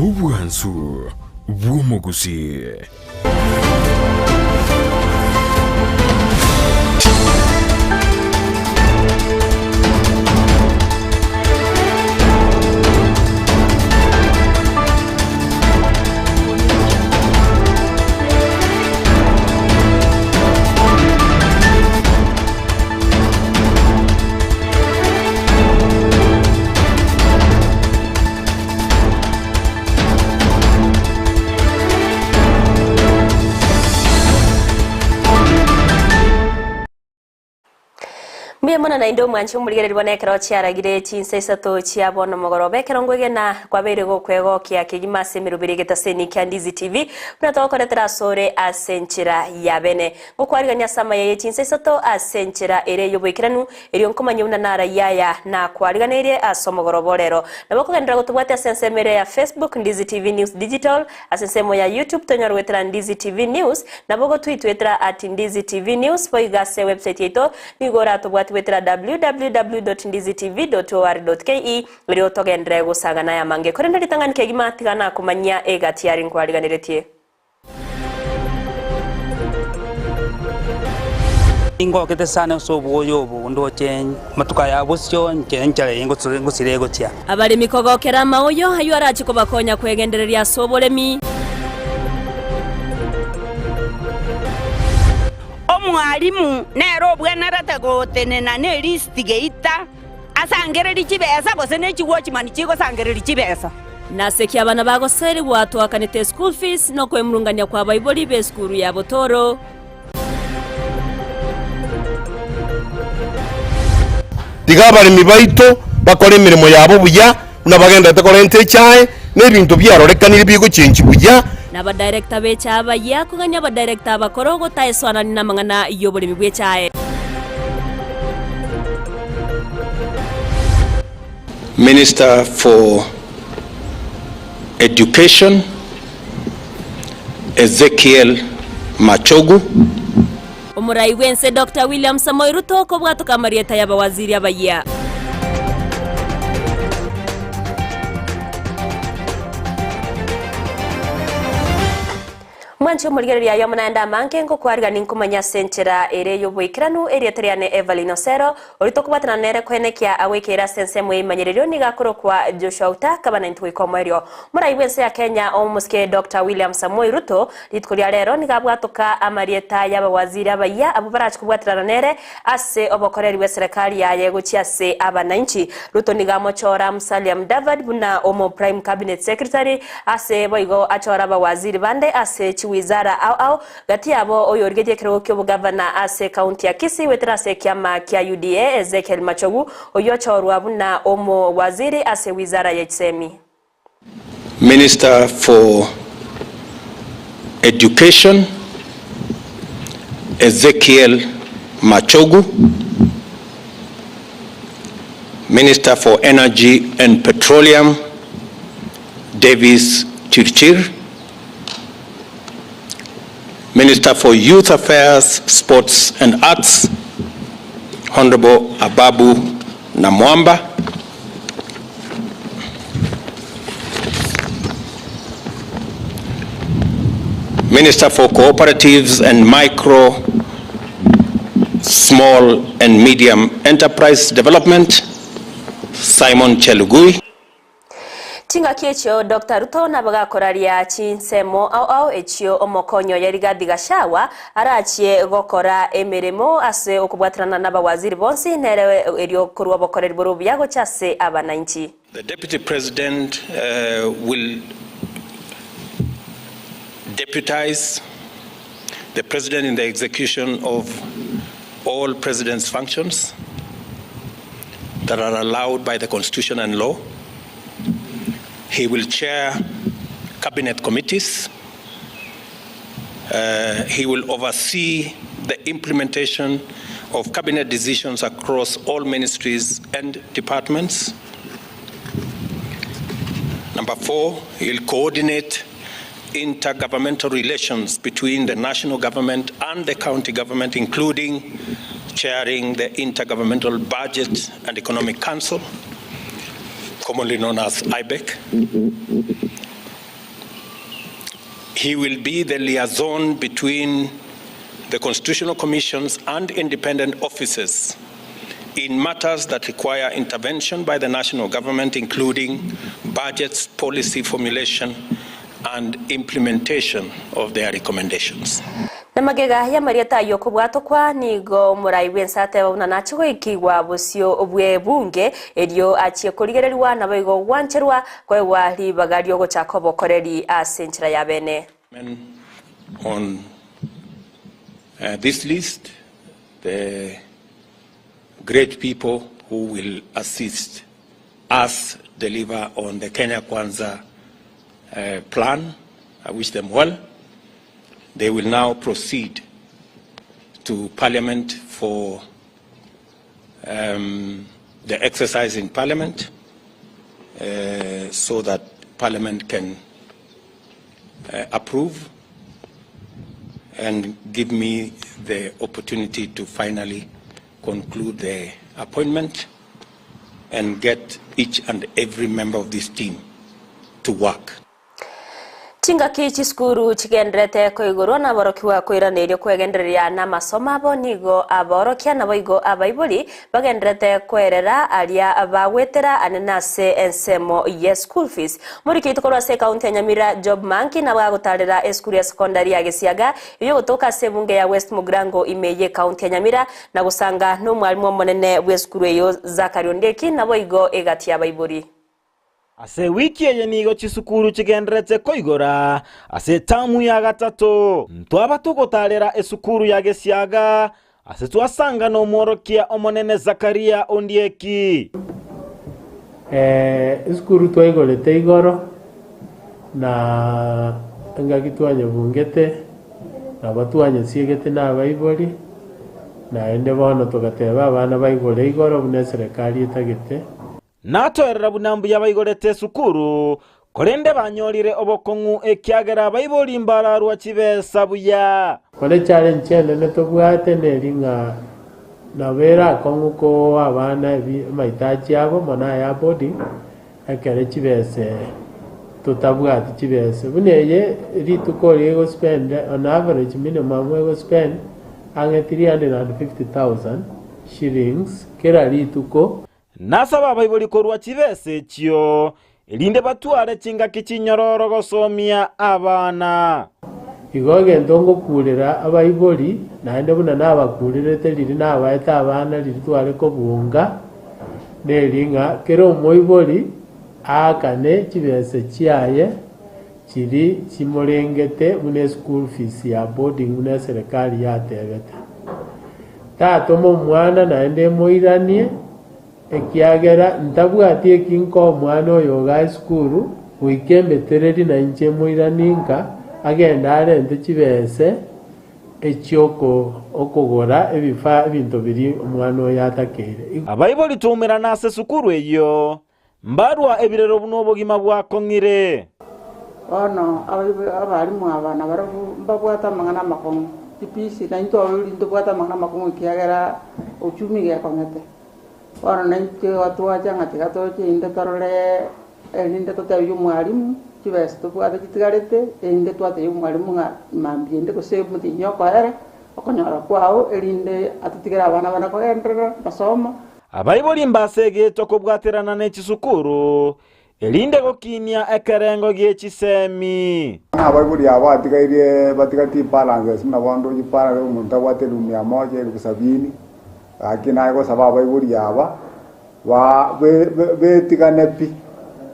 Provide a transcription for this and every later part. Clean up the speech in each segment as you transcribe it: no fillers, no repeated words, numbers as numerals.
Obwansu bw'omogusii. Mbuya mono naende omwanche omorigereria bono ekero chiaragire chinsa isato chia bono mogoroba ekero nkwegena kwabeire gokwegokia kegima ase emeroberi egetaseni kia Ndizi TV buna togokoretera asore ase enchera ya bene. Ngokwarigania ase amaya ye chinsa isato ase enchera ere y'oboikeranu, erio nkomanye buna narayie aya nakwariganeirie ase omogoroba o rero. Nabo okogenderera gotobwatia ase ensemo ere ya Facebook, Ndizi TV News Digital, ase ensemo ya YouTube tonyore goetera Ndizi TV News, nabo ogotwitwetera at Ndizi TV News, boigo ase ewebsite yaito nigo oratobwatie goetera www.ndizitv.or.ke erio togenderere gosang'ana aya amange. Korende ritang'ani kegima tiga nakomanyia egati aria nkwariganeretie. Ningokete sana ase obwoyo obo ndoche amatuko aya bosio inche enchera eye ngosira egochia. Abaremi kogokera amaoyo ayio arache kobakonya kwegendereria ase oboremi. Omwalimu nere obwenerete gotenena ne lisiti geita asangererie chibesa gose ne chiwatchman chigosangereria chibesa. Nase ki abana bagoserigwa toakanete school fees nokwemurungania kwa abaibori besukuru ya botoro? Tiga abaremi baito bakore emeremo yabo buya, buna bagendererete korenta echae, na ebinto biarorekanire bigochenchia buya. Na abadirector b'echae abayia kogania abadirector abakoro gotaesoanani namang'ana y'oboremi bw'echae. Minister for Education Ezekiel Machogu. Omorai bw'ense Doctor William Samoei Ruto kobwatoka amarieta y'abawaziri abayia. Mwanche omorigereria aye amo naende amange ngokwarigania nkomanya ase enchera ere y'oboikeranu erieta riane Evelyn Osero, oria tokobwatana nere koenekia agoikeire ase ensemo y'eimanyererio nigo akorokwa Joshua Uta kaba naintwe goika omoerio. Morai bw'ense ya Kenya omosike Doctor William Samoei Ruto rituko ria rero nigo abwatoka amarieta y'abawaziri abayia abwo barache kobwaterana nere ase obokoreri bw'eserekari yaye gochia ase abananchi. Ruto nigo amochora Musalia Mudavadi buna omo Prime Cabinet Secretary ase boigo achore abawaziri bande ase chiwizara ao ao gati yabo oyorigetie ekerogo ki'obogavana ase ekaunti ya Kisii goetera ase ekiama kia UDA Ezekiel Machogu oyio ochorwa buna omowaziri ase wizara ye chisemi. Minister for Education Ezekiel Machogu, Minister for Energy and Petroleum Davis Chirchir, Minister for Youth Affairs, Sports and Arts Honorable Ababu Namwamba, Minister for Cooperatives and Micro, Small and Medium Enterprise Development, Simon Chelugui. Chingaki echio Doctor Ruto nabagakoraria chinsemo ao ao echio omokonyi oye Rigathi Gachagua arachie gokora emeremo ase okobwaterana nabawaziri bonsi nere erio korwa obokoreri bore obuya gocha ase abananchi. The Deputy President will deputize the President in the execution of all President's functions that are allowed by the Constitution and law. He will chair cabinet committees. He will oversee the implementation of cabinet decisions across all ministries and departments. Number four, he'll coordinate intergovernmental relations between the national government and the county government, including chairing the Intergovernmental Budget and Economic Council, commonly known as IBEC. He will be the liaison between the constitutional commissions and independent offices in matters that require intervention by the national government, including budgets, policy formulation, and implementation of their recommendations. Na magega y'amarieta ayio okobwatokwa, nigo omorai bw'ense ateba buna nachie goikigwa bosio bw'ebunge, erio achie korigererigwa naboigo gwancherwa koegwa ribaga ri'ogochaka obokoreri ase enchera ya bene. Men on this list, the great people who will assist us deliver on the Kenya Kwanza plan. I wish them well. They will now proceed to Parliament for um, the exercise in Parliament so that Parliament can approve and give me the opportunity to finally conclude the appointment and get each and every member of this team to work. Chingaki chisukuru chigendererete koigorwa naborokigwa koiranerio kwegendereria namasomo abo nigo aborokia naboigo abaibori bagendererete koerera aria bagwetera anene ase ensemo ye school fees. Moriki oito korwa ase ekaunti ya Nyamira Job Manki nabo agotarera esukuru ya secondary ya Gesiaga eyio egotoka ase ebunge ya West Mugirango ime ye ekaunti ya Nyamira na gosanga nomwalimu omonene bwesukuru eyio Zachary Ondieki naboigo egati yabaibori. Ase ewiki eye nigo chisukuru chigendererete koigora ase etamu ya gatato. Ntwaba togotaarera esukuru ya Gesiaga ase twasanga nomworokia omonene Zakaria Ondieki. Esukuru twaigorete igoro, na engaki twanyebungete, nabo twanyesiegete nabaibori, naende bono togateba abana baigore igoro buna eserekari etagete. Natoerera buna mbuya baigorete esukuru, korende banyorire obokong'u ekiagera abaibori mbararwa chibesa buya. Kore challenge enene tobwate neri ng'a nabo ere akong'u koa abana ebi amahitaji abo mono aya boarding ekere chibese totabwati chibese. Buna eye rituko riria egospend on average minimum egospend ang'e 350,000 shillings kera rituko. Nasaba abaibori korua chibesa echio, erinde batware chingaki chinyororo gosomia abana. Igo egento ngokurera abaibori, naende buna nabakurerete riria nabaete abana riria tware kobunga, neri ng'a kera omoibori aakane chibesa chiaye chiri chimorengete buna eschool fees ya boarding buna eserekari yatebete. Tatoma omwana naende emoiranie, ekiagera ntabwati eki nkoa omwana oyo igaa esukuru, goika embetereri na inche emoiranie nka, agende arente chibese echi'okogora ebifaa ebinto biria omwana oyo atakeire. Abaibori twaumerana ase esukuru eyio, Mbarwa ebirero buna obogima bwakong'ire. Bono abalimu aba nabarabwo mbabwate amang'ana amakong'u, chipisi, na intwe abaibori ntobwate amang'ana amakong'u ekiagera uchumi gekong'ete. Bono naintwe igo twacha ng'a tiga toche inde torore erinde totebie omwalimu chibesa tobwate chitigarete, erinde twatebia omwalimu ng'a mambia ende gose omotienyi okoera, okonyora kwao erinde atotigere abana bane kogenderera masomo. Abaibori mbasegetwe kobwaterana ne chisukuru, erinde gokinia ekerengo gie chisemi. Abaibori abo batigairie batigatie balances buna bono ndoche balance omonto abwate elifu mia moja, elifu sabini, lakini naye gosaba abaibori aba ba be betigane pi,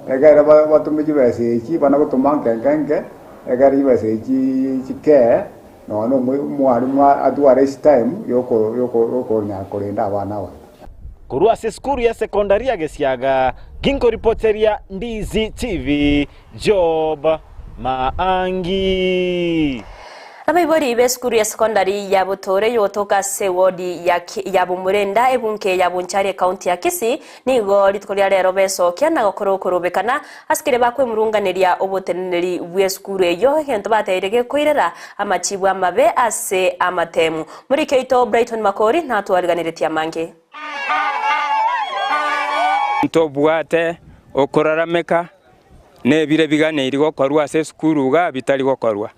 ekere batome chibesa echi bana gotoma nke nke nke, ekere chibesa echi chikee, nonya omwalimu atware his time yoko yoko yokonyara korenda abana aba. Korwa ase esukuru ya sekondari ya Gesiaga, ginkoripoteria Ndizi TV, Job Maangi. Abaibori b'esukuru ya sekondari ya Butore yogotoka ase ewodi ya ya Bumurenda ebunke ya Bonchari ekaunti ya Kisii nigo rituko ria rero besokia na gokora okorobekana ase keria bakwemurunganeria oboteneneri bw'esukuru eyio egento bateire gekoirera amachibu amabe ase amatemu. Moriki oito Brighton Makori natwariganeretie amange. Ntobwate okorarameka, na ebire biganeiri gokorwa ase esukuru iga bitari gokorwa.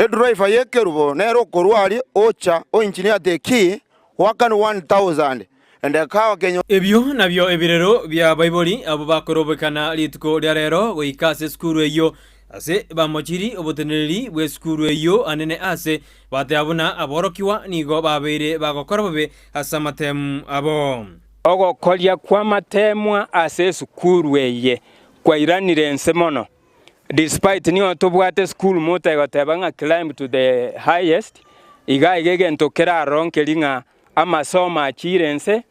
Edriver y'ekerubo nere okorwa aria ocha o engineer the key goakana 1000 and ekawa kenyo. Ebio nabio ebirero bi'abaibori abwo bakorobekana rituko ria rero goika ase esukuru eyio, ase bamochiri oboteneneri bw'esukuru eyio anene ase bateba buna aborokigwa nigo babeire bagokora bobe ase amatemu abo. Ogokoria kw'amatemwa ase esukuru eye kwairanire ense mono. Despite nigo tobwate school motegoteba ng'a climb to the highest, iga iga egento keraroro nkeri ng'a amasomo achiire ense,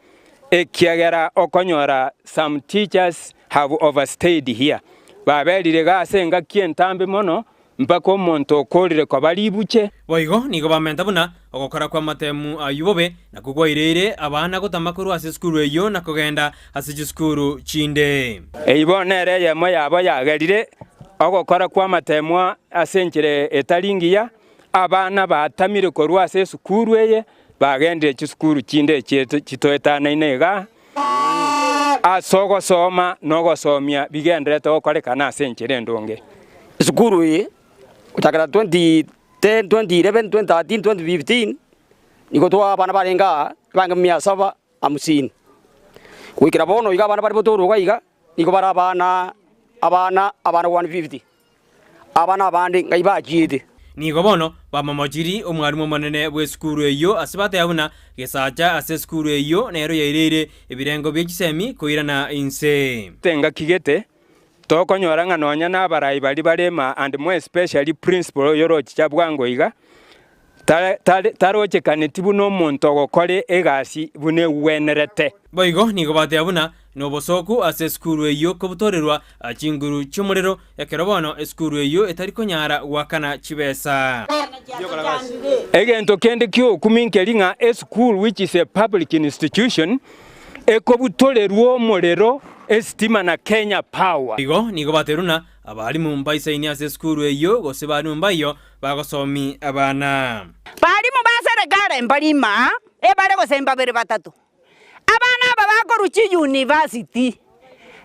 ekiagera okonyora some teachers have overstayed here. Baberire iga ase engaki entambe mono mpaka omonto okorire koba ribuche. Boigo nigo bamenta buna ogokora kw'amatemu ayio bobe nakwo kwaireire abana gotama korwa ase esukuru eyio na kogenda ase chisukuru chinde. Eyio bono nere eyemo yabo yagerire ogokora kw'amatemu ase enchera etari ngiya, abana batamire korwa ase esukuru eye bagendire chisukuru chinde echi chitoetanaine igaa, ase ogosoma na ogosomia bigendererete gokorekana ase enchera endonge. Esukuru eye gochakera 2010, 2011, 2013, 2015 nigo twa abana barenge aa abange mia saba hamsini. Goikera bono iga abana bare botorwa iga iga nigo bare abana abana abana 150. Abana abande ng'ai bachiete. Nigo bono bamomochirie omwalimu omonene bw'esukuru eyio ase bateba buna gesacha ase esukuru eyio nero yaireire ebirengo bie chisemi koirana inse. Engaki gete tokonyora ng'a nonya nabarai baria bare ime and more especially principal oyo orochicha bwango iga, tarochekaneti buna omonto ogokora egasi buna egwenerete. Boigo nigo bateba buna nobosooku ase esukuru eyio kobutorerwa chinguru chi'omorero, ekero bono esukuru eyio etari konyara goakana chibesa. Egento kende ki'okumia nkeri ng'a esukuru which is a public institution ekobutorerwa omorero, esitima na Kenya Power. Igo nigo baterwa buna abalimu mbaisaini ase esukuru eyio gose balimu mbaiyo bagosomi abana. Balimu ba serikali mbari imaa, ebare gose mbabere batato. Abana aba bakorwa chiyunivasiti,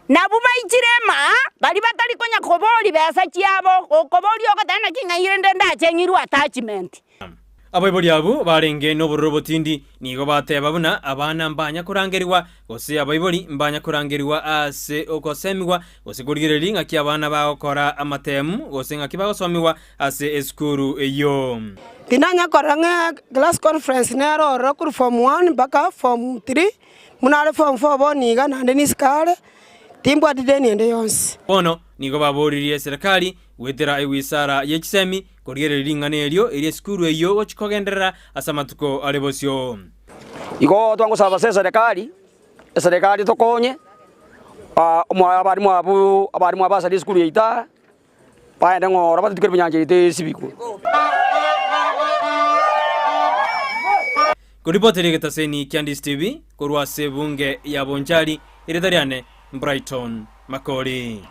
nabwo baichire imaa, baria batari konya koboria besa chiabo, gokoboria ogoteba naki ng'ai rende ndache ng'irwe attachment. Abaibori abwo barenge nobororo obotindi nigo bateba buna abana mbanya korangerigwa, gose abaibori mbanya korangerigwa ase ogosemigwa, gose korigereria ng'aki abana bagokora amatemu, gose ng'aki bagosomigwa ase esukuru eyio. Tindanya korora ng'a class conference nere ororo korwa form one mpaka form three, buna are form four bono iga naende nisike are, timbwati deni ende yonsi. Bono nigo baboririe eserekari goetera ewisara ye chisemi korigereria ring'ana erio eria esukuru eyio gochia kogenderera ase amatuko are bosio. Igo twangosaba ase eserekari, eserekari etokonye, abarimu abwo abarimu aba ase esukuru yaito aa. Baende ng'ora batutukere bunyancha yaito esibigwe. Koripoteria egetaseni kia Ndisi TV korwa ase ebunge ya Bonchari, erieta riane Brighton Makori.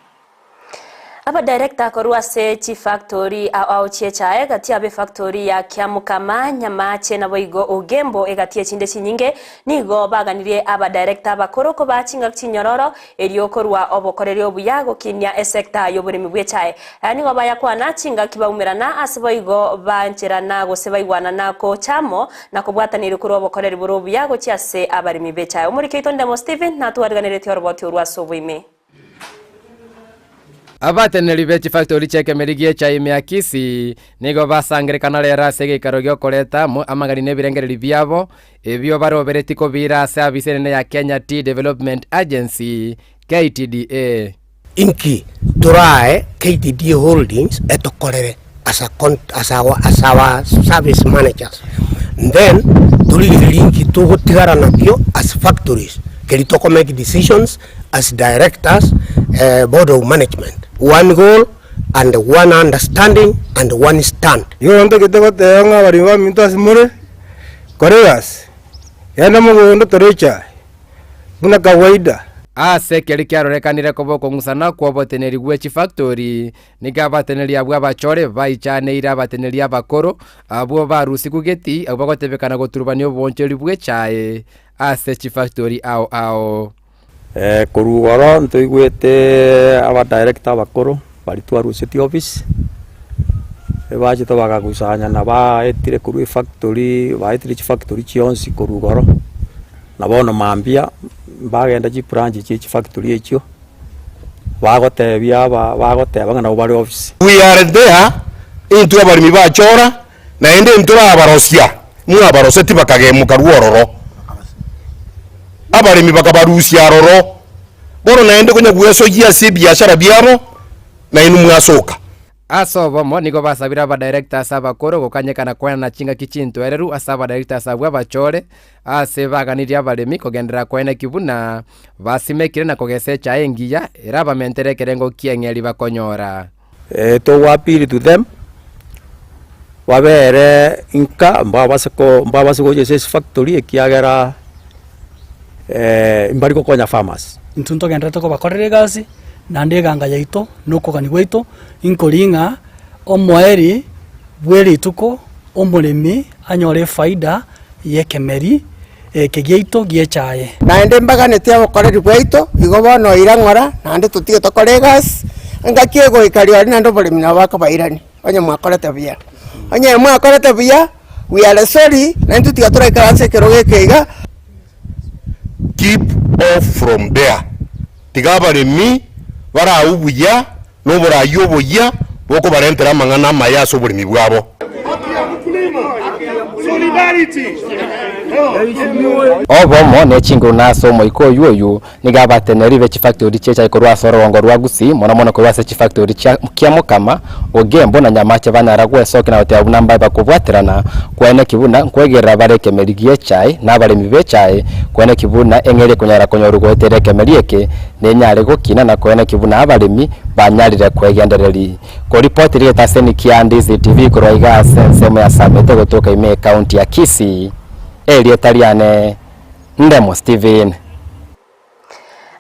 Abadirector korwa ase chifactori ao ao chi'echae egati yabo efactori ya Kiamukama, Nyamache naboigo Ogembo egati echinde chinyinge nigo baganirie abadirector abakoro kobaa chingaki chinyororo Erio korwa obokoreri obuya gokinia esekta y'oboremi bw'echae. Aya nigo bayakwana chingaki baumerana ase boigo bancherana gose baigwanana gocha amo na kobwatanigwa korwa obokoreri bore obuya gochia ase abaremi b'echae. Omoriki oito Ndemo Stephen natwariganeretie oroboti orwo ase oboime. Abateneneri be chifactori chi'ekemeri gi'echae ime ya Kisii nigo basangerekana rero ase egeikaro gi'okoreta amo amagani na ebirengererio biabo Ebio baroberetie kobiira ase afisi enene ya Kenya Tea Development Agency, KTDA. Inki torae KTDA Holdings etokorere as a con as our as our service managers then torigererie inki togotigara nakio as factories keri toko make decisions as directors board of management one goal and one understanding and one stand. Nigo ntagete goteba ng'a abaremi baminto ase more, Kora egasi, genda mogondo tore echae, buna kawaida. Ase keria kiarorekanire koba okong'usana kw'oboteneri bwe chifactori, nigo abateneri abwo abachore baichaneire abateneri abakoro, abwo barusigwe geti, abwo bagotebekana goturubania oboonchoreri bw'echae ase chifactori ao ao. Korwa igoro ntoigwete abadirector abakoro baria twarusetie office, Ebachete bagakusanyana baetire korwa efactory, baetire chifactory chionsi korwa igoro, na bono mambia mbagenda chibranch chie chifactory echio, bagotebia aba bagoteba ng'a nabo bare ofisi. We are there, intwe abaremi bachora, naende ntorabarosia, mwabaroseti bakagemoka rwororo, abaremi bakabarusia aroro, bono naende konya gwesoyia ase ebiashara biabo, nainwe mwasoka. Ase obomo nigo basabire abadirectors abakoro gokanyekana koenana chingaki chintwereru ase abadirectors abwo abachore ase baganirie abaremi kogenderera koeneki buna basimekire na kogesa echae engiya erabamentere ekerengo ki'eng'eri bakonyora. Togo appeal to them, babere nka mbabase ko mbabase gocha ase efactory ekiagera mbari gokonya farmers. Intwe ntogendererete kobakorera egasi, naende eganga yaito na okogania gwaito inkori ng'a omoerio bwe rituko omoremi anyore efaida y'ekemeri eke giaito gi'echaye. Naende mbaganeti obokoreri bwaito, igo bono oira ng'ora, naende totige tokore egasi, engaki egoika rirorio naende oboremi nabo bakobairania, onye mwakorete buya. Onye mwakorete buya, we are sorry, naintwe tiga toraikaranse ekerogo eke iga. Keep off from there, tiga abaremi baraue buya na oboraai oboyia bokobarentera amang'ana amaya ase oboremi bwabo. Obomo ne chinguru na ase omoika oyio oyio nigo abateneneri be chifactori chi'echae korwa ase orogongo rwa Gusii, mono mono korwa ase chifactori chia Kiamokama, Ogembo na Nyamache banyara gwesokia na goteba buna mbae bakobwaterana kweneki buna nkwegerera bare ekemeri gi'echae na abaremi b'echae kweneki buna eng'eria ekonyara konyorwa goetera ekemeri eke nenyare gokina na kweneki buna abaremi banyarire kwegendereri. Koripoti rigetaseni kia Ndizi TV korwa iga ase ensemo ya Samete gotoka ime ekaunti ya Kisii, erieta riane Ndemo Stephen.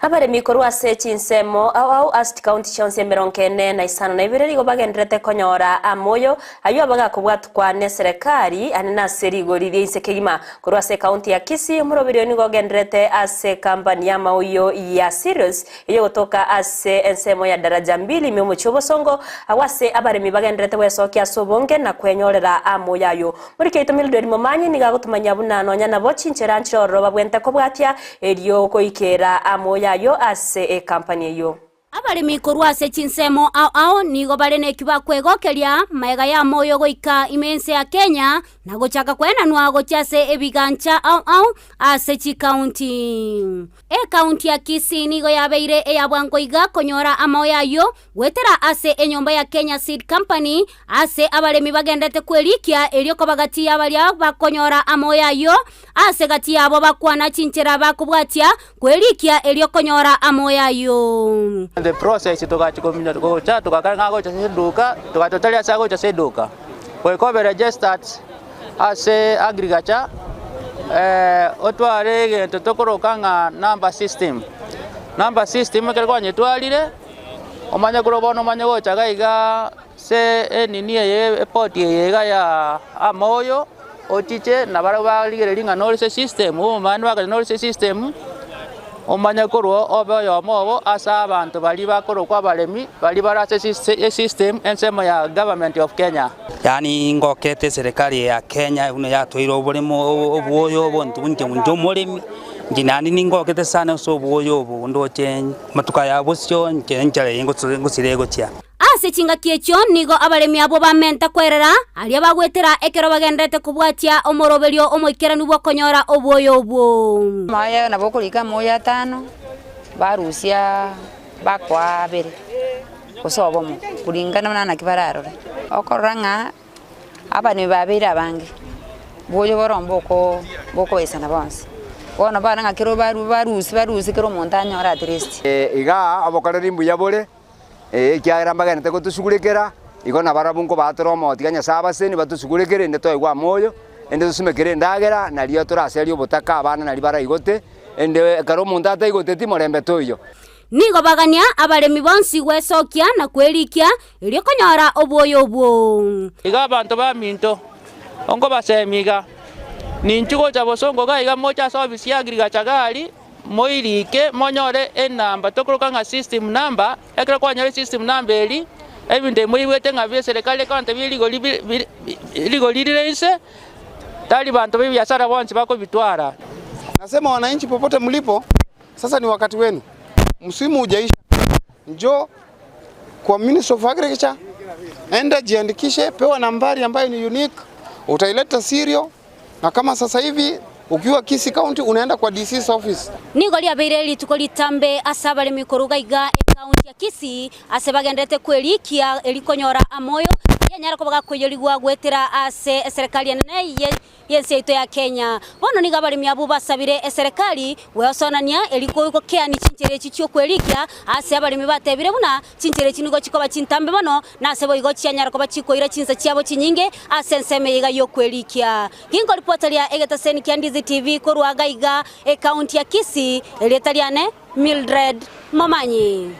Abaremi korwa ase chinsemo ao ao ase chikaunti chionsi emerongo ene na isano na ibere nigo bagendererete konyora amoyo ayio abagakobwatukwa neserekari ane nase rigori ria inse kegima. Korwa ase ekaunti ya Kisii omoroberi oyo nigo ogendererete ase ekampani y'amaoyo ya Cereals eyogotoka ase ensemo ya Daraja Mbili ime omochie obosongo agwo ase abaremi bagendererete gwesokia ase obonge na kwenyorera amoyo ayio. Moriki oito Mildred Momanyi nigo agotomanyia buna nonya nabo chinchera nchire ororo babwente kobwatia erio goikera amoyo ayio ase ekampani eyio. Abaremi korwa ase chinsemo ao ao nigo bare neki bakwegokeria magega y'amoyo goika ime ense ya Kenya na gochaka koenanwa gochia ase ebigancha ao ao ase chikaunti. Ekaunti ya Kisii nigo yabeire eya bwango iga konyora amaoyo ayio goetera ase enyomba ya Kenya Seed Company ase abaremi bagenderete kwerikia erio koba gati ya baria bakonyora amoyo ayio ase gati yabo bakwana chinchera bakobwatia kwerikia erio konyora amoyo ayio. The process togachi kominya gocha togakora ng'a agocha ase eduka togacha totari ase agocha ase eduka goika obe registered ase agriculture otware egento tokoroka ng'a number system. Number system ekero kwanyetwarire omanye korwa bono omanye gocha iga igaa ase enini eye eport eye iga ya amaoyo ochiche nabarabwo barigereria ng'a nore ase esystem omanyete bakonyora nore ase esystem omanye korwa obe oyomo obo ase abanto baria bakorokwa abaremi baria bare ase esystem ensemo ya government of Kenya. Yaani ngokete eserekari eye ya Kenya buna yatoeire oboremo obwoyo obo intwe inche inche omoremi, inche naende ningokete sana ase obwoyo obo ndoche amatuko aya bosio inche enchera eye ngosira egochia. Ase chingaki echio nigo abaremi abwo bamenta kwerera aria bagwetera ekero bagendererete kobwatia omoroberio omoikeranu bw'okonyora obwoyo obwo. Amaoyo nabo okorika amaoyo atano, barusia bakoa abere, gose obomo, kulingana buna naki bararore. Okorora ng'a abanwe babeire abange, bwoyo boro mboko bokobaisana bonsi. Bono bana ng'a kero baru barusia barusia kera omonto anyore at least. Igaa obokoreri mbuya bore, ekiagera mbagenderete gotosugurekera, igo nabarabwo nkobatora omoyo tiga Nyasae abaseni batosugurekere ende toegwe amoyo, ende tosimekere endagera, nario toraserie obotaka abana nario baraigote, ende ekero omonto ataigoteti morembe toiyo. Nigo bagania abaremi bonsi gwesokia na kwerikia, erio konyora obwoyo obwo. Iga abanto baminto, onkobasemia iga, Ninchu gocha bosongo iga iga moche ase ofisi ya Agriculture gari, moirike monyore enamba tokoroka ng'a system number, ekero kwanyora esystem number eria, Ebinto ebi moigwete ng'a bia eserekari ekonte bie rigori bi bi rigori rire inse, tari banto ba ebiasara bonsi bakobitwara. Nasema wananchi popote mlipo, sasa ni wakati wenu, msimu hujaisha, njoo kwa Ministry of Agriculture, enda jiandikishe, pewa nambari ambayo ni unique, utaileta serial, na kama sasa hivi ukiwa Kisii County unaenda kwa DC's office. Nigo riabeire rituko ritambe ase abaremi koruga iga ekaunti ya Kisii ase bagenderete kwerikia erikonyora amoyo yanyara koba gakoiyorigwa gwetera ase eserekari enene ye yense yaito ya Kenya. Bono nigo abaremi abwo basabire eserekari gwesonania erikokeani chinchera echi chiokwerikia ase abaremi batebire buna chinchera echi nigo chikoba chintambe mono na ase boigo chianyara koba chikoira chinsa chiabo chinyinge ase ensemo eye iga yokwerikia. Ginko ripoteria egetaseni kia Ndizi TV korwa iga ekaunti ya Kisii, erieta riane Mildred Momanyi.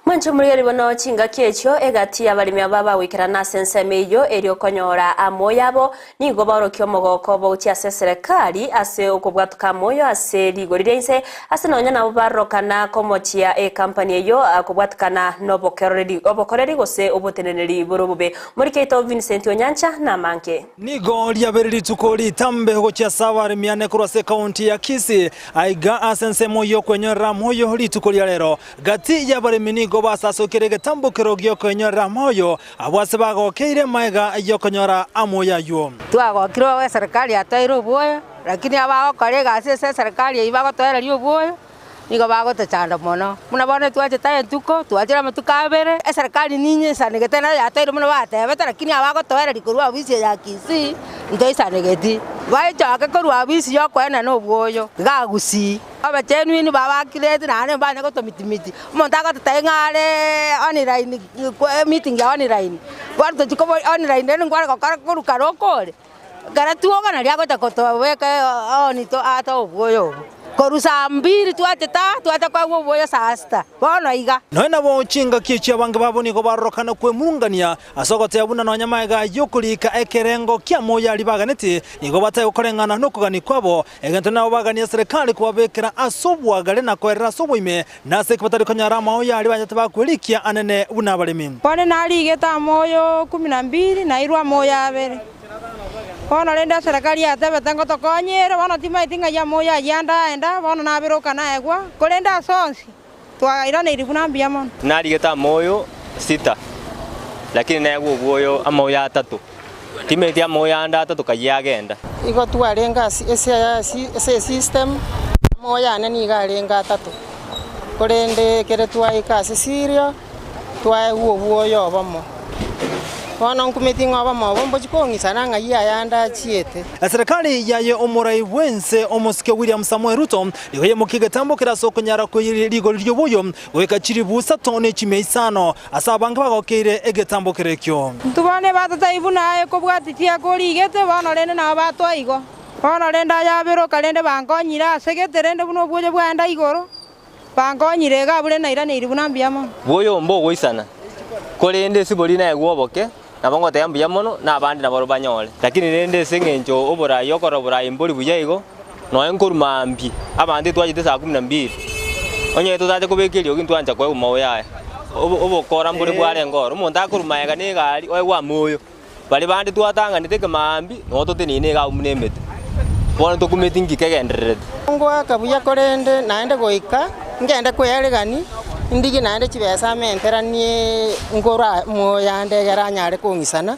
Mwanche omorigeri bono chingaki echio egati y'abaremi aba bagoikerana ase ensemo eywo eri okonyora amoyo abo nigo baorokia omogoko bogochia ase eserekari ase okobwatoka amoyo ase rigori ria inse ase nonya nabo barorokana komochia ekampani eywo kobwatikana na obokeroreri obokoreri gose oboteneneri bore obobe. Morikeito Vincent Onyancha na amange. Nigo riabeire rituko ritambe gochia ase abaremi ane korwa ase ekaunti ya Kisii aiga ase ensemo y'okwenyorera amoyo rituko ria rero. Gati y'abaremi nigo basasokire egetambokero gi'okwenyorera amoyo, abwo ase bagokeire magega y'okonyora amoyo ayio. Twagokire obo eserikari yatoeire obwoyo, lakini abagokora egasi ase eserikari eyio bagotoereria obwoyo, nigo bagotochanda mono. Buna bono twachete entuko, twachire amatuko abere, eserikari ninyesanegete nayo yatoeire buna batebete, lakini abagotoereria korwa ofisi eye ya Kisii, ntoisanegeti. Baichoke korwa ofisi ya okoenana obwoyo, iga Gusii. Abachenwini babakirete naende mbanye gotomitimiti, omonto agototebia ng'a are online meeting ya online, bono tochi koba online rende nkware gokora korwa kare okore, ekero twoka naria agocha kotobeka on to atoe obwoyo obwo. Korwa saa mbiri twachete aa, twacha koegwa obwoyo saa sita, bono iga. Nonya nabo chingaki echio abange babo nigo barorokana kwemurungania Ase ogoteba buna nonya magega y'okorika ekerengo ki'amoyo aria baganetie, nigo batari gokoreng'ana nokogania kwabo, egento nabo baganie eserekari kobabekera ase oboagare na koerera ase oboime, na ase eki batari konyora amaoyo aria banyete bakwerikia anene buna abaremi. Bono narigete amoyo kumi na mbili, nairwe amoyo abere. Bono rende eserekari yatebete ngotokonye ere, bono timaeti ng'ai amoyo ayio ande aenda, bono nabiroka naegwa, korende ase onsi Twairaneirie buna mbuya mono. Narigete amoyo sita, lakini naegwa obwoyo amoyo atato. Timeti amoyo ande atato kayia agenda. Igo twarenge ase ase esystem, amoyo ane nigo arenge atato, korende ekere twaika ase sirio, twaegwa obwoyo obomo. Bono nkumeti ng'a obomo obo mbochia kong'isana ng'ai ayande achiete. Eserekari yaye omorai bw'ense omosike William Samoei Ruto nigo yaimokia egetambo kere ase okonyara koiyeria rigori ri'oboyo goika chilifu isato ne chimia isano ase abange bagokeire egetambo kere ekio. Intwe bono ebatotebia buna aye kobwati chiaka origete, bono rende nabo batoa igo. Bono rende ayaberoka rende bankonyire ase gete rende buna obwoyo bwaenda igoro, Bankonyire iga abwo rende nairaneirie buna mbuya mono. Bwoyo mbogoisana, korende esibori naegwe oboke, nabo ngoteba mbuya mono, na abande nabarobwo banyore. Lakini rende ase eng'encho oboraai okorora oboraai mbori buya igo, nonya nkorwa mambia, abanto etwachete saa kumi na mbili, onye totache kobeka eriogi ntwancha koegwa maoyo aya. Obo obokora mbore bwarenge ororo, omonto akorwa magega na egari oegwe amoyo. Baria bande twatang'anete ekemaambia, nonya toteneine iga abwo buna emete. Bono tokumeti nki kegendererete. Ngoaka buya korende naende goika ngende kwearegani, ndigie naende chibesa amenteranie ngore moyo ande egere anyare kong'isana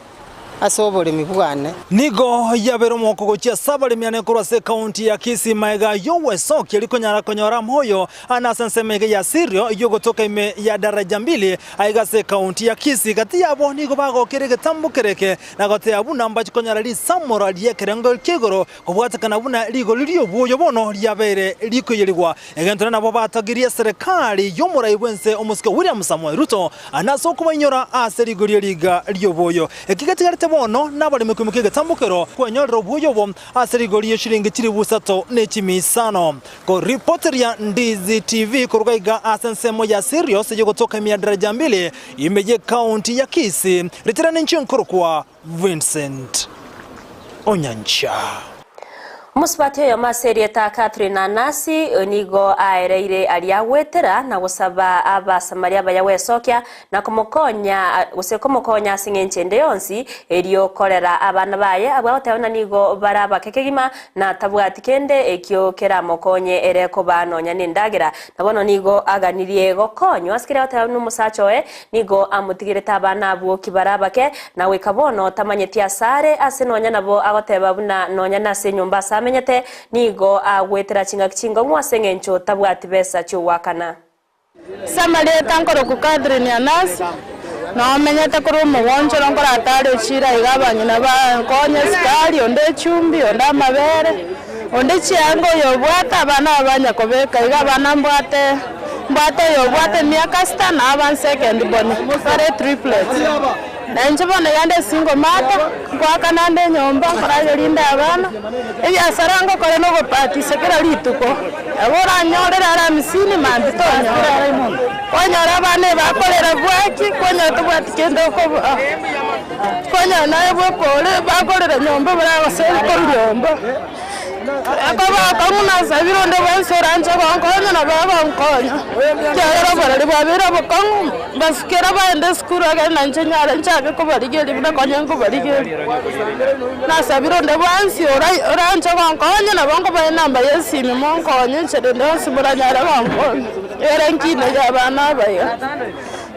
ase oboremi bwane. Nigo yabeire omogoko gochia ase abaremi ane korwa ase ekaunti ya Kisii magega y'ogwesokia rikonyara konyora amoyo Aa nase ensemo ege ya Sirio eyio gotoka ime ya daraja mbili, aiga ase ekaunti ya Kisii. Gati yabo nigo bagokera egetambo kereke na goteba buna mbache konyora risamora ri'ekerengo kia igoro, kobwatekana buna rigori ri'obwoyo bono riabeire rikoiyerigwa. Egento nabo batogirie eserekari y'omorai bw'ense omosike William Samoei Ruto nase okobainyora ase rigori eriga ri'obwoyo. Eki getigarete bono nabaremi koimokia egetambo kero kwenyorera obwoyo obo ase rigori ri'eshiringi chilifu isato ne chimia isano. Koripoteria Ndizi TV koruga iga ase ensemo ya Sirius yogotoka ime ya Daraja Mbili ime y'ecounty ya Kisii, ritirani inche nkorokwa Vincent Onyancha. Omusubati oyomo ase erieta Catherine Anasi nigo aereire aria agwetera na gosaba Abasamaria abaya gwesokia na komokonya gose komokonya ase eng'encho ende yonsi erio korera abana baye abwo agoteba buna nigo bare abake kegima na tabwati kende ekio keramokonye ere koba nonya nendagera. Na bono nigo aganirie gokonywa ase keria agoteba buna omosacha oye nigo amotigerete abana abwo ki bare abake, na goika bono tamanyeti asare ase nonya nabo agoteba buna nonya nase enyomba ase amenyete nigo agwetera chingaki chingong'u ase engencho tabwati besa chi'ogoakana. Ase amarieta nkorokwa Catherine Anasi, nomenyete korwa omogonchoro nkoratare echira iga abang'ina bankonye esukari, onde echumbi, onde amabere, onde chianga oyobwate abana aba banyakobeka iga abana mbwate. Mbwate oyobwate emiaka sita na aba second born bare triplets. Na inche bono iga nde single mother, nkoakana nde enyomba, nkorageria inde abana, ebiasara ngokora na ogobatisa kera rituko. Nabo oranyorere aramsini mambia tonyora. Kwanyora abana ebakorera bwaki, kwanyora tobwati kende okobaa. Kwanyora naye bweka ore bakorera nyomba baragose korwa nyomba. Akoba akong'u nasabire onde bwensi oranche gonkonya nabo agonkonya, ekiagera oborori bwabeire obokong'u, mbasukere baende esukuru ekero nainche nyare nchake kobarigeria buna konya nkobarigeria. Nasabire onde bwensi ora- oranche gonkonya nabo nkobae enamba ya esimi monkonye enchera ende yonsi moranyare gonkonya, ere nkine ya abana aba iga.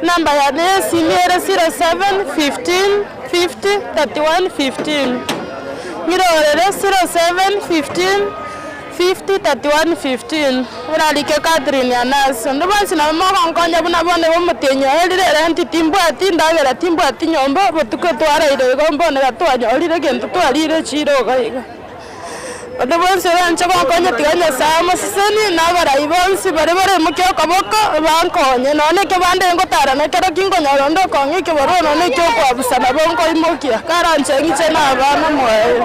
Enamba yane ya esimi ere 07 15 50 31 15. Ng'irorere 07 15 50 31 15. Orarike Catherine Anasi. Onde bwensi nabo mogonkonya buna bono iga omotienyi oerire erenti timbwati, ndagera timbwati nyomba, obotuko twaraire igo mbono iga twanyorire egento twarire echiro iga iga. Onde bwensi oranche gonkonya tiga Nyasae amosesenie, na abarai bonsi baria bareimokia okoboko bankonye. Nonya na ekebande ngotara nekero ki nkonyora onde okong'a ekebarua nonya na eki'okwabusa nabo nkoimokia, karanche ng'iche na abana mwaye.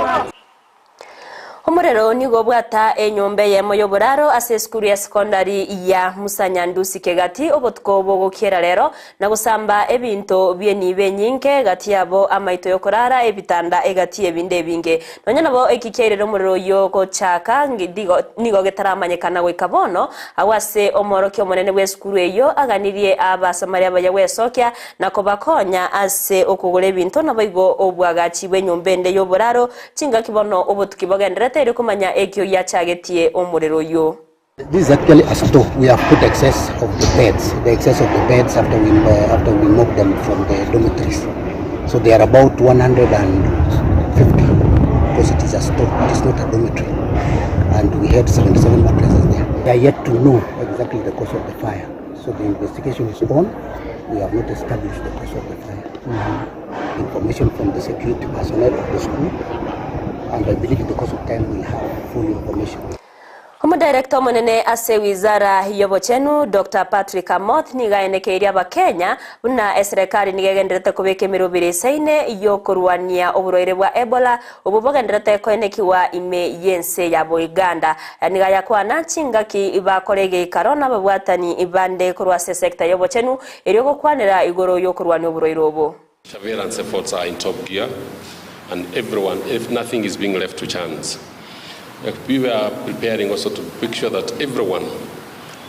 Omorero nigo obwata enyomba eyemo y'oboraro ase esukuru ya sekondari ya Musa Nyandusi Kegati obotuko bogokiera rero na gosamba ebinto bi'enibo enyinge gati yabo amaito y'okorara, ebitanda, egati y'ebinde ebinge. Nonya nabo eki kiairire omorero oyio gochaka nigo getaramanyekana goika bono, agwo ase omoorokia omonene bw'esukuru eyio aganirie Abasamaria abaya gwesokia na kobakonya ase okogora ebinto, naboigo obwagachi bw'enyomba ende y'oboraro chingaki bono obotuki bogendererete erio komanya ekio giachagetie omorero oyio. This is actually a store. We have put excess of the beds, the excess of the beds after we, uh, after we moved them from the dormitories. So they are about 150 because it is a store, it is not a dormitory. And we had 77 mattresses there. We are yet to know exactly the cause of the fire. So the investigation is on. We have not established the cause of the fire. Information from the security personnel of the school, and I believe in the course of time we'll have full information. Omodaerekta omonene ase ewizara y'obochenu, Doctor Patrick Amoth nigo aenekeirie Abakenya buna eserekari nigo egendererete kobeka emeroberi esaine y'okorwania oborwaire bwa Ebola obwo bogendererete koenekigwa ime y'ense ya Boiganda. Aya nigo ayakwana chingaki bakora egeikaro nababwatani bande korwa ase esecta y'obochenu erio gokwanera igoro y'okorwania oborwaire obo. Surveillance efforts are in top gear and everyone, if nothing is being left to chance. We were preparing also to make sure that everyone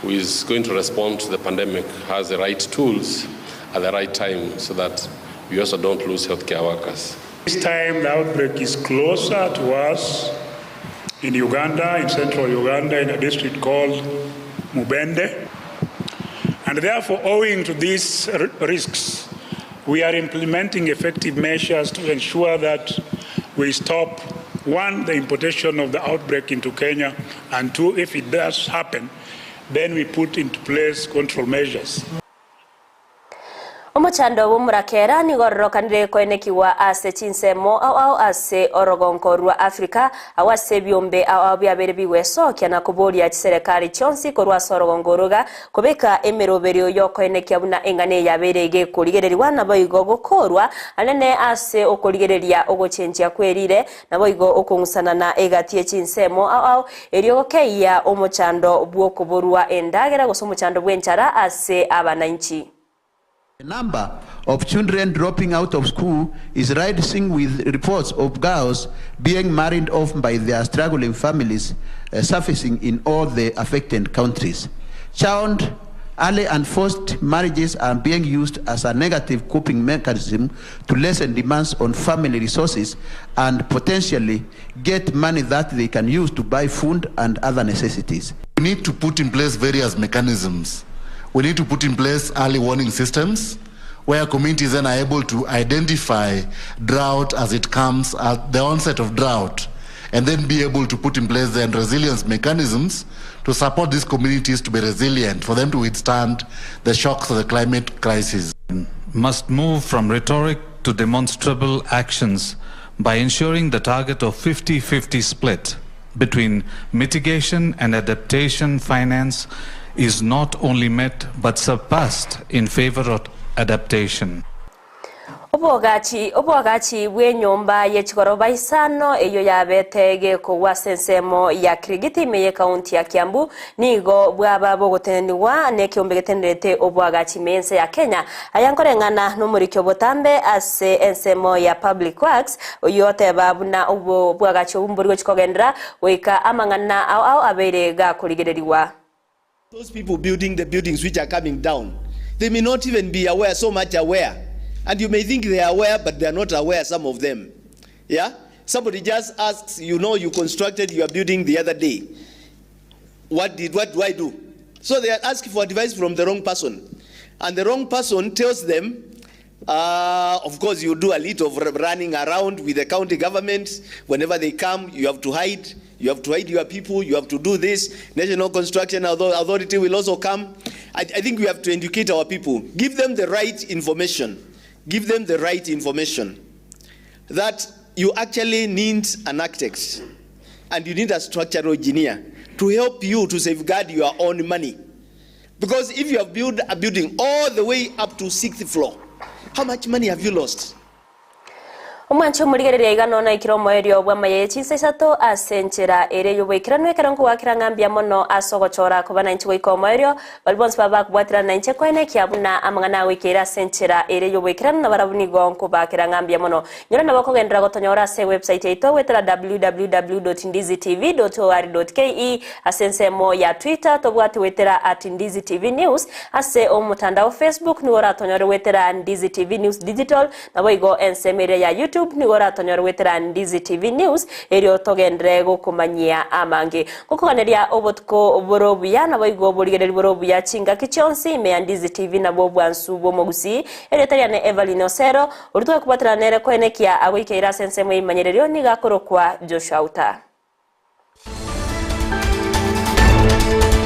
who is going to respond to the pandemic has the right tools at the right time so that we also don't lose healthcare workers. This time the outbreak is closer to us in Uganda, in central Uganda, in a district called Mubende. And therefore, owing to these risks, we are implementing effective measures to ensure that we stop, one, the importation of the outbreak into Kenya, and two, if it does happen, then we put into place control measures. Omochando bw'omorakera nigo ororokanire koenekigwa ase chinsemo ao ao ase orogonko rwa Africa, agwo ase ebiombe ao ao biabeire bigwesokia na koboria chiserekari chionsi korwa ase orogongo oro iga kobeka emeroberio y'okoenekia buna eng'ana eye yabeire gekorigererigwa naboigo gokorwa anene ase okorigereria ogochenchia kwerire naboigo okong'usanana egati ye chinsemo ao ao erio gokeyia omochando bw'okoborwa endagera gose omochando bw'enchara ase abanainchi. The number of children dropping out of school is rising with reports of girls being married off by their struggling families uh, surfacing in all the affected countries. Child early and forced marriages are being used as a negative coping mechanism to lessen demands on family resources and potentially get money that they can use to buy food and other necessities. We need to put in place various mechanisms. We need to put in place early warning systems where communities then are able to identify drought as it comes at the onset of drought and then be able to put in place then resilience mechanisms to support these communities to be resilient, for them to withstand the shocks of the climate crisis. Must move from rhetoric to demonstrable actions by ensuring the target of 50-50 split between mitigation and adaptation finance is not only met but surpassed in favor of adaptation. Obogachi oboagachi bw'enyomba y'echigoroba isano eyo yabete gekogwa ase ensemo ya Kirigiti ime ye county ya Kiambu nigo bwaba bogoteneniwa na ekeombe getenerete oboagachi ime ense ya Kenya aya nkoreng'ana na omoriki obotambe ase ensemo ya Public Works oyo oteba buna obo bwagachi obu mbori gochi kogendera goika amang'ana ao ao abeire gakorigereriwa. Those people building the buildings which are coming down, they may not even be aware, so much aware. And you may think they are aware, but they are not aware, some of them. Yeah? Somebody just asks, you know, you constructed your building the other day. What, did, what do I do? So they are asking for advice from the wrong person. And the wrong person tells them, uh, of course, you do a little of running around with the county government. Whenever they come, you have to hide. You have to hide your people. You have to do this. National Construction Authority will also come. I, I think we have to educate our people. Give them the right information. Give them the right information that you actually need an architect and you need a structural engineer to help you to safeguard your own money. Because if you have built a building all the way up to sixth floor, how much money have you lost? Omwancho omorigereria iga nono ekero omoerio bw'amaye chinsa isato ase enchera ere y'oboikeranu ekero nkogwakera ng'ambia mono ase ogochora koba nainche goika omoerio bari bonsi baba bakobwatera nainche koene ekiabuna amang'ana agoikeire ase enchera ere y'oboikeranu na barabwo nigo nkobakera ng'ambia mono nyora nabo kogenderera gotonyora ase website yaito gwetera www.ndizitv.or.ke ase ensemo ya Twitter tobwate gwetera at Ndizi TV News ase omotandao Facebook nigo oratonyore gwetera Ndizi TV News Digital nabo igo ensemo ere ya YouTube nigo oratonyore gwetera Ndizi TV News erio togendere gokomanyia amange gokoganeria obotuko boro buya nabo igo borigereri boro buya chingaki chionsi ime ya Ndizi TV nabo bwansu bw'omogusi erio tariane Evelyn Osero orituke kubateranere koenekia agoikeire ase ensemo y'emanyererio nigo akorokwa Joshua Uta.